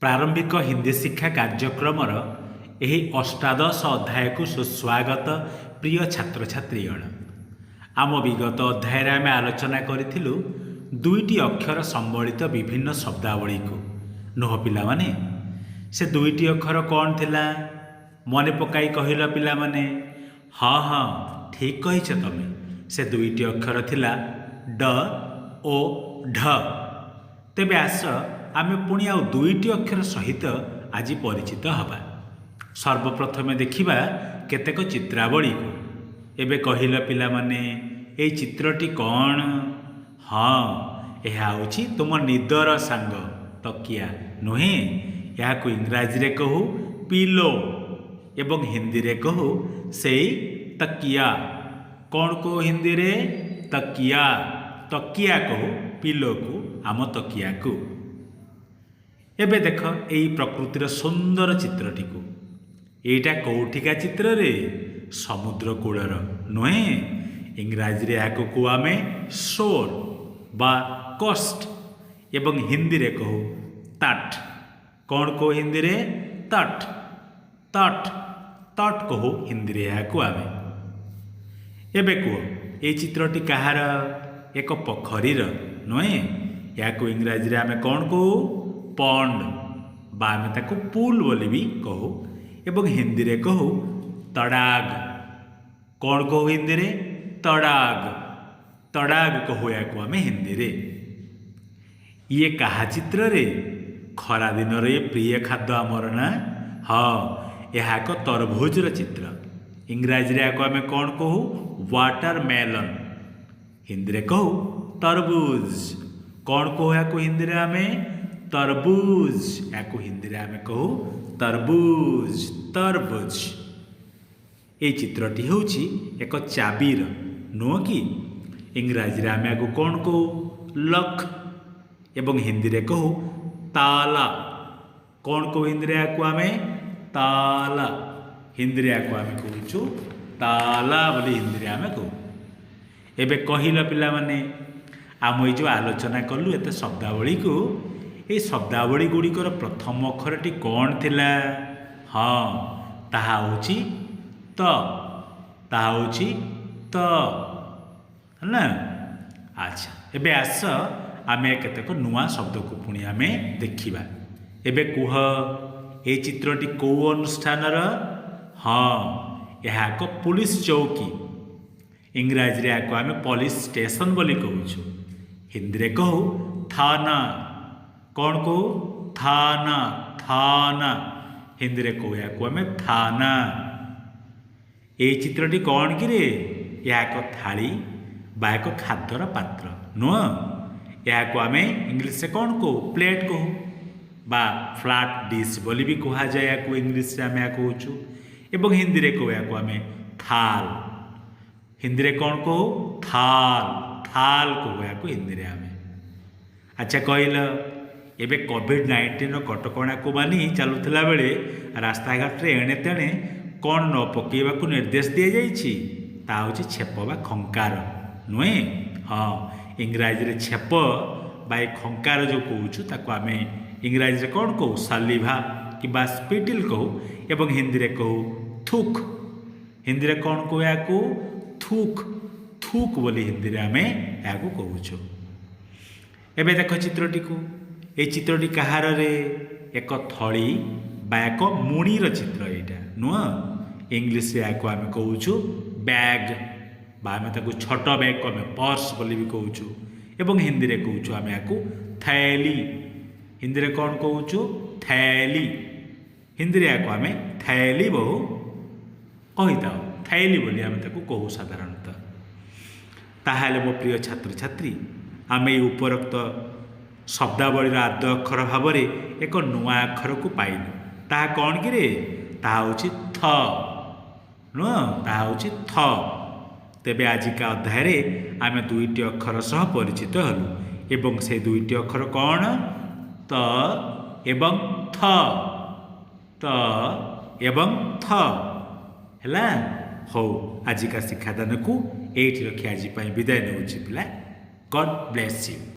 ପ୍ରାରମ୍ଭିକ ହିନ୍ଦୀ ଶିକ୍ଷା କାର୍ଯ୍ୟକ୍ରମର ଏହି ଅଷ୍ଟାଦଶ ଅଧ୍ୟାୟକୁ ସୁସ୍ୱାଗତ, ପ୍ରିୟ ଛାତ୍ରଛାତ୍ରୀଗଣ। ଆମ ବିଗତ ଅଧ୍ୟାୟରେ ଆମେ ଆଲୋଚନା କରିଥିଲୁ ଦୁଇଟି ଅକ୍ଷର ସମ୍ବଳିତ ବିଭିନ୍ନ ଶବ୍ଦାବଳୀକୁ, ନୁହଁ ପିଲାମାନେ? ସେ ଦୁଇଟି ଅକ୍ଷର କ'ଣ ଥିଲା, ମନେ ପକାଇ କହିଲ ପିଲାମାନେ। ହଁ, ଠିକ୍ କହିଛ ତମେ। ସେ ଦୁଇଟି ଅକ୍ଷର ଥିଲା ଡ ଓ ଢ। ତେବେ ଆସ, ଆମେ ପୁଣି ଆଉ ଦୁଇଟି ଅକ୍ଷର ସହିତ ଆଜି ପରିଚିତ ହେବା। ସର୍ବପ୍ରଥମେ ଦେଖିବା କେତେକ ଚିତ୍ରାବଳୀକୁ। ଏବେ କହିଲ ପିଲାମାନେ, ଏଇ ଚିତ୍ରଟି କ'ଣ? ହଁ, ଏହା ହେଉଛି ତୁମ ନିଦର ସାଙ୍ଗ ତକିଆ, ନୁହେଁ? ଏହାକୁ ଇଂରାଜୀରେ କହୁ ପିଲୋ ଏବଂ ହିନ୍ଦୀରେ କହୁ ସେଇ ତକିଆ। କ'ଣ କହୁ ହିନ୍ଦୀରେ? ତକିଆ। ତକିଆ କହୁ ପିଲୋକୁ, ଆମ ତକିଆକୁ। ଏବେ ଦେଖ ଏଇ ପ୍ରକୃତିର ସୁନ୍ଦର ଚିତ୍ରଟିକୁ। ଏଇଟା କୋଉଠିକା ଚିତ୍ରରେ? ସମୁଦ୍ର କୂଳର, ନୁହେଁ? ଇଂରାଜୀରେ ଏହାକୁ କହୁ ଆମେ ସୋର୍ ବା କୋଷ୍ଟ ଏବଂ ହିନ୍ଦୀରେ କହୁ ତଟ। କ'ଣ କହୁ ହିନ୍ଦୀରେ? ତଟ, ତଟ, ତଟ କହୁ ହିନ୍ଦୀରେ ଏହାକୁ ଆମେ। ଏବେ କୁହ, ଏଇ ଚିତ୍ରଟି କାହାର? ଏକ ପୋଖରୀର, ନୁହେଁ? ଏହାକୁ ଇଂରାଜୀରେ ଆମେ କ'ଣ କହୁ? ପଣ୍ଡ ବା ଆମେ ତାକୁ ପୁଲ ବୋଲି ବି କହୁ ଏବଂ ହିନ୍ଦୀରେ କହୁ ତଡ଼ାଗ। କ'ଣ କହୁ ହିନ୍ଦୀରେ? ତଡ଼ାଗ। ତଡ଼ାଗ କହୁ ଏହାକୁ ଆମେ ହିନ୍ଦୀରେ। ଇଏ କାହା ଚିତ୍ରରେ? ଖରାଦିନର ଏ ପ୍ରିୟ ଖାଦ୍ୟ ଆମର ନା? ହଁ, ଏହା ଏକ ତରଭୁଜର ଚିତ୍ର। ଇଂରାଜୀରେ ଏହାକୁ ଆମେ କ'ଣ କହୁ? Water melon. ହିନ୍ଦୀରେ କହୁ ତରବୁଜ। କ'ଣ କହୁ ଏହାକୁ ହିନ୍ଦୀରେ ଆମେ? ତରବୁଜ। ଏହାକୁ ହିନ୍ଦୀରେ ଆମେ କହୁ ତରବୁଜ, ତରବୁଜ। ଏଇ ଚିତ୍ରଟି ହେଉଛି ଏକ ଚାବିର, ନୁହଁ କି? ଇଂରାଜୀରେ ଆମେ ଏହାକୁ କ'ଣ କହୁ? ଲକ୍ ଏବଂ ହିନ୍ଦୀରେ କହୁ ତାଲା। କ'ଣ କହୁ ହିନ୍ଦୀରେ ଏହାକୁ ଆମେ? ତାଲା। ହିନ୍ଦୀରେ ଏହାକୁ ଆମେ କହୁଛୁ ତାଲା ବୋଲି ହିନ୍ଦୀରେ ଆମେ କହୁ। ଏବେ କହିଲ ପିଲାମାନେ, ଆମ ଏଇ ଯେଉଁ ଆଲୋଚନା କଲୁ ଏତେ ଶବ୍ଦାବଳୀକୁ, ଏଇ ଶବ୍ଦାବଳୀ ଗୁଡ଼ିକର ପ୍ରଥମ ଅକ୍ଷରଟି କ'ଣ ଥିଲା? ହଁ, ତାହା ହେଉଛି ତ। ତାହା ହେଉଛି ତ, ହେଲା? ଆଚ୍ଛା, ଏବେ ଆସ, ଆମେ କେତେକ ନୂଆ ଶବ୍ଦକୁ ପୁଣି ଆମେ ଦେଖିବା। ଏବେ କୁହ, ଏଇ ଚିତ୍ରଟି କେଉଁ ଅନୁଷ୍ଠାନର? ହଁ, ଏହା ଏକ ପୁଲିସ ଚୌକି। ଇଂରାଜୀରେ ଏହାକୁ ଆମେ ପୋଲିସ ଷ୍ଟେସନ ବୋଲି କହୁଛୁ। ହିନ୍ଦୀରେ କହୁ ଥାନା। କ'ଣ କହୁ? ଥାନା, ଥାନା। ହିନ୍ଦୀରେ କହୁ ଏହାକୁ ଆମେ ଥାନା। ଏଇ ଚିତ୍ରଟି କ'ଣ କିରେ? ଏହା ଏକ ଥାଳି ବା ଏକ ଖାଦ୍ୟର ପାତ୍ର, ନୁହଁ? ଏହାକୁ ଆମେ ଇଂଲିଶରେ କ'ଣ କହୁ? ପ୍ଲେଟ୍ କହୁ ବା ଫ୍ଲାଟ୍ ଡିସ୍ ବୋଲି ବି କୁହାଯାଏ ଏହାକୁ ଇଂଲିଶରେ ଆମେ ଏହା କହୁଛୁ ଏବଂ ହିନ୍ଦୀରେ କହୁ ଏହାକୁ ଆମେ ଥାଲ। ହିନ୍ଦୀରେ କ'ଣ କହୁ? ଥାଲ, ଥାଲ କହୁ ଏହାକୁ ହିନ୍ଦୀରେ ଆମେ। ଆଚ୍ଛା କହିଲ, ଏବେ କୋଭିଡ଼-19ର କଟକଣାକୁ ମାନି ଚାଲୁଥିଲା ବେଳେ ରାସ୍ତାଘାଟରେ ଏଣେ ତେଣେ କ'ଣ ନ ପକାଇବାକୁ ନିର୍ଦ୍ଦେଶ ଦିଆଯାଇଛି? ତାହା ହେଉଛି ଛେପ ବା ଖଙ୍କାର, ନୁହେଁ? ହଁ, ଇଂରାଜୀରେ ଛେପ ବା ଏ ଖଙ୍କାର ଯେଉଁ କହୁଛୁ, ତାକୁ ଆମେ ଇଂରାଜୀରେ କ'ଣ କହୁ? ସାଲିଭା କିମ୍ବା ସ୍ପିଟିଲ୍ କହୁ ଏବଂ ହିନ୍ଦୀରେ କହୁ ଥୁକ୍। ହିନ୍ଦୀରେ କ'ଣ କହୁ ଏହାକୁ? ଥୁକ୍, ଥୁକ୍ ବୋଲି ହିନ୍ଦୀରେ ଆମେ ଏହାକୁ କହୁଛୁ। ଏବେ ଦେଖ ଚିତ୍ରଟିକୁ। ଏଇ ଚିତ୍ରଟି କାହାରରେ? ଏକ ଥଳି ବା ଏକ ମୁଣିର ଚିତ୍ର ଏଇଟା, ନୁହଁ? ଇଂଲିଶରେ ଏହାକୁ ଆମେ କହୁଛୁ ବ୍ୟାଗ୍ ବା ଆମେ ତାକୁ ଛୋଟ ବ୍ୟାଗ୍କୁ ଆମେ ପର୍ସ ବୋଲି ବି କହୁଛୁ ଏବଂ ହିନ୍ଦୀରେ କହୁଛୁ ଆମେ ଏହାକୁ ଥୈଲି। ହିନ୍ଦୀରେ କ'ଣ କହୁଛୁ? ଥୈଲି। ହିନ୍ଦୀରେ ଏହାକୁ ଆମେ ଥୈଲି ବହୁ କହିଥାଉ। ଥୈଲି ବୋଲି ଆମେ ତାକୁ କହୁ ସାଧାରଣତଃ। ତାହେଲେ ମୋ ପ୍ରିୟ ଛାତ୍ରଛାତ୍ରୀ, ଆମେ ଏଇ ଉପରୋକ୍ତ ଶବ୍ଦାବଳୀର ଆଦ୍ୟ ଅକ୍ଷର ଭାବରେ ଏକ ନୂଆ ଅକ୍ଷରକୁ ପାଇଲୁ। ତାହା କ'ଣ କିରେ? ତାହା ହେଉଛି ଥ, ନୁହଁ? ତାହା ହେଉଛି ଥ। ତେବେ ଆଜିକା ଅଧ୍ୟାୟରେ ଆମେ ଦୁଇଟି ଅକ୍ଷର ସହ ପରିଚିତ ହେଲୁ ଏବଂ ସେ ଦୁଇଟି ଅକ୍ଷର କ'ଣ? ତ ଏବଂ ଥ। ତ ଏବଂ ଥ। ହେଲା? ହଉ, ଆଜିକା ଶିକ୍ଷାଦାନକୁ ଏଇଠି ରଖି ଆଜି ପାଇଁ ବିଦାୟ ନେଉଛି ପିଲା। God bless you.